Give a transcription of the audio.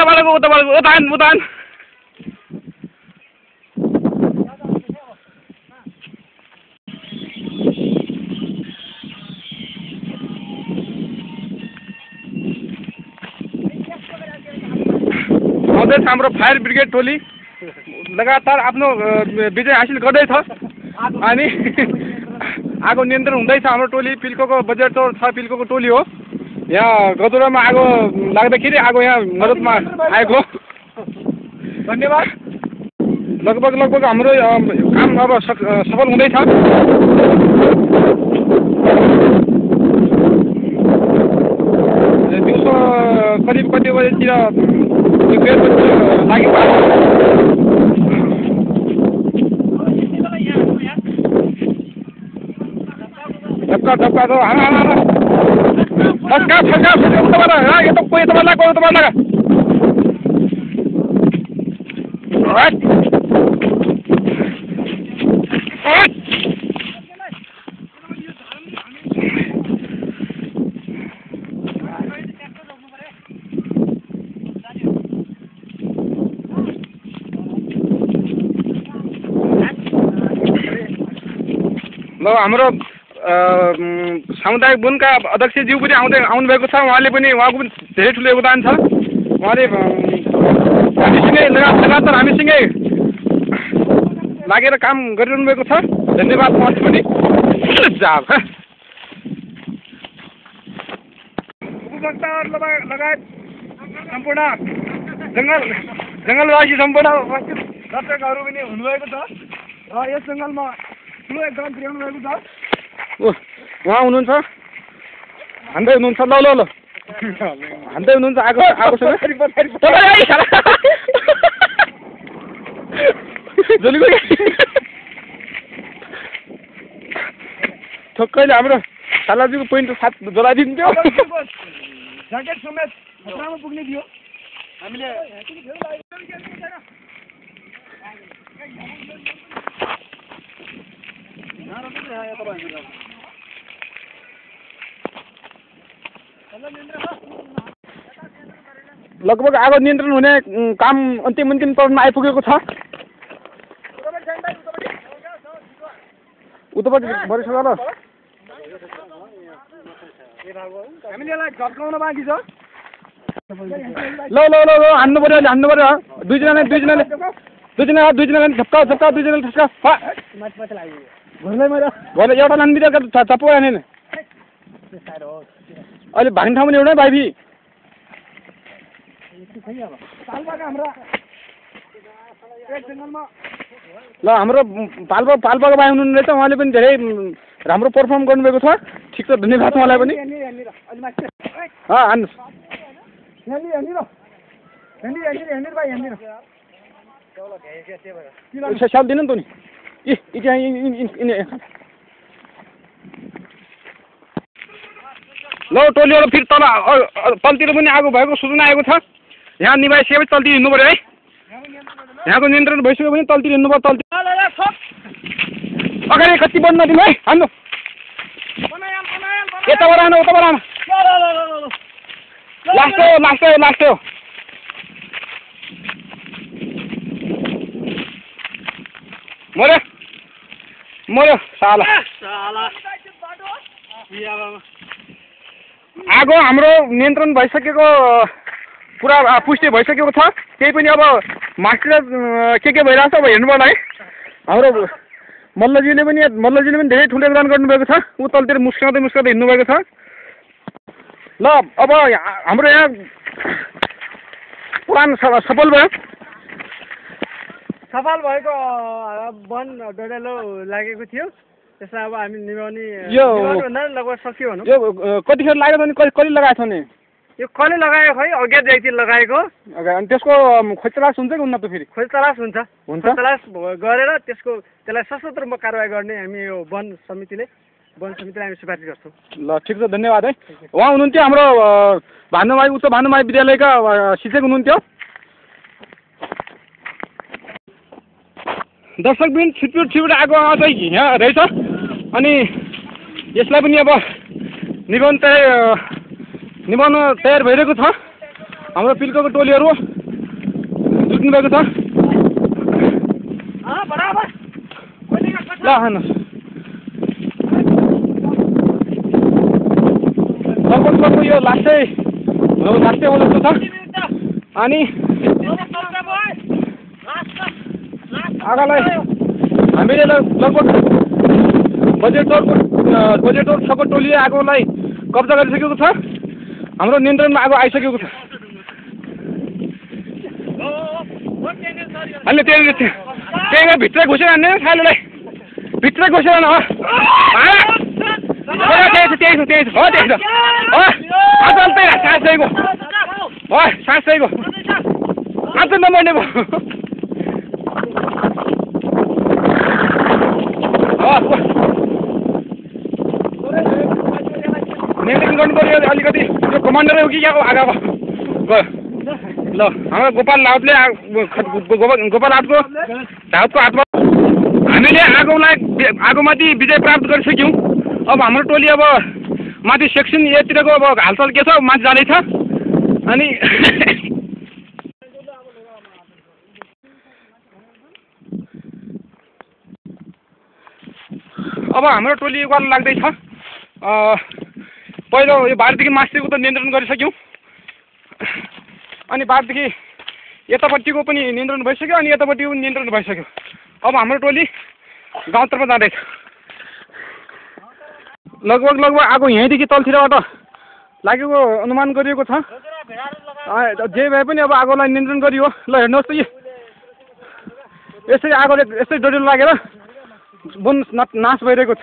उतान आउँदैछ हाम्रो फायर ब्रिगेड टोली लगातार आफ्नो विजय हासिल गर्दैछ अनि आगो नियन्त्रण हुँदैछ। हाम्रो टोली पिल्कोको बजेट छ पिल्कोको टोली हो। यहाँ गजुरामा आगो लाग्दाखेरि आगो यहाँ मद्दतमा आएको। धन्यवाद। लगभग हाम्रो काम अब सफल हुँदैछ। दिउँसो करिब कति बजेतिर लागेको धक्का तो फस्का ये तो कोई लगा ल हाम्रो सामुदायिक वनका अध्यक्षज्यू पनि आउनुभएको छ। उहाँले पनि उहाँको पनि धेरै ठुलो योगदान छ। उहाँले हामीसँगै लगातार हामीसँगै लागेर काम गरिरहनु भएको छ। धन्यवाद उहाँले पनि। उपभोक्ताहरू लगायत सम्पूर्ण जङ्गलवासी सम्पूर्ण उपस्थित दर्शकहरू पनि हुनुभएको छ र यस जङ्गलमा ठुलो एकदम पुर्याउनु भएको छ। उहाँ हुनुहुन्छ हान्दै हुनुहुन्छ ल हान्दै हुनुहुन्छ आगोसँग ठोक्कैले हाम्रो सालाजीको पोइन्ट साथ जलाइदिन्थ्यो। ज्याकेट समेत खतरामा पुग्ने थियो हामीले। लगभग आगो नियन्त्रण हुने काम अन्तिम तौरमा आइपुगेको छ। उतापट्टि भरिसक्यो ल हामीले यसलाई झर्काउन बाँकी छ। ल हान्नु पर्यो दुईजनाले झप्का दुईजनाले ठस्का घरले एउटा नानीतिर चप्पु आएन अहिले भाग्ने ठाउँ पनि एउटै भाइभी। ल हाम्रो पाल्पाको भाइ हुनुहुने रहेछ। उहाँले पनि धेरै राम्रो पर्फर्म गर्नुभएको छ। ठिक छ धन्यवाद उहाँलाई पनि। साल दिनु नि त नि ल टोलीहरू फेरि तलतिर पनि आगो भएको सूचना आएको छ। यहाँ निवासीहरू तलतिर हिँड्नु पऱ्यो है। यहाँको नियन्त्रण भइसक्यो भने तलतिर हिँड्नु पर्यो। तलतिर अगाडि कति बन्द नदिनु है। हान्नु यताबाट आएन उताबाट आएन। लास्ट हो मर्यो साला आगो हाम्रो नियन्त्रण भइसकेको पुरा पुष्टि भइसकेको छ। त्यही पनि अब मास्टर के भइरहेछ अब हेर्नुपर्छ है। हाम्रो मल्लजीले पनि धेरै ठुलो योगदान गर्नुभएको छ। ऊ तलतिर मुस्काउँदै हिँड्नुभएको छ। ल अब हाम्रो यहाँ पुराण सफल भयो। वन डडेलो लागेको थियो। त्यसलाई अब हामी निभाउने यो लगभग सक्यो भनौँ। यो कतिखेर लाग्यो भने कहिले लगाएको छ नि? यो कहिले लगायो खै अज्ञात व्यक्तिले लगाएको। अनि त्यसको खोजतलास हुन्छ कि हुन्न त? फेरि खोजतलास हुन्छ। खोजतलास गरेर त्यसलाई सशस्त्र कारवाही गर्ने हामी यो वन समितिलाई हामी सिफारिस गर्छौँ। ल ठिक छ धन्यवाद है। उहाँ हुनुहुन्थ्यो हाम्रो उच्च भानुमाई विद्यालयका शिक्षक हुनुहुन्थ्यो। दर्शकबिन छिटफिट आगो चाहिँ यहाँ रहेछ अनि यसलाई पनि अब निभाउन तयार भइरहेको छ हाम्रो पिल्कोको टोलीहरू। जुट्नुभएको छ ल हान्नुहोस् लगभग यो लास्टै हो जस्तो छ अनि आगालाई हामीले लगभग बजेटोर 6 को टोलीले आगोलाई कब्जा गरिसकेको छ हाम्रो नियन्त्रणमा आगो आइसकेको छ अनि त्यही भित्र घुसेर हान्ने खालुलाई भित्र घुसेर न त्यही छ सास चाहिएको आज नमर्ने भयो नियन्त्रण गर्नु पर्यो अलिकति त्यो कमान्डरै हो कि क्या आगा गयो ल हाम्रो गोपाल राउतले राउतको हातमा हामीले आगोमाथि विजय प्राप्त गरिसक्यौँ अब हाम्रो टोली अब माथि सेक्सन एतिरको अब हालचाल के छ माथि जाँदैछ अनि अब हाम्रो टोली वाल लाग्दैछ पहिलो यो बारदेखि मास्तिरको त नियन्त्रण गरिसक्यौँ अनि बारदेखि यतापट्टिको पनि नियन्त्रण भइसक्यो अनि यतापट्टिको पनि नियन्त्रण भइसक्यो अब हाम्रो टोली गाउँतर्फ जाँदैछ लगभग आगो यहीँदेखि तलतिरबाट लागेको अनुमान गरिएको छ जे भए पनि अब आगोलाई नियन्त्रण गरियो ल हेर्नुहोस् त यसरी आगोले यस्तै डढिलो लागेर वन नाश भइरहेको छ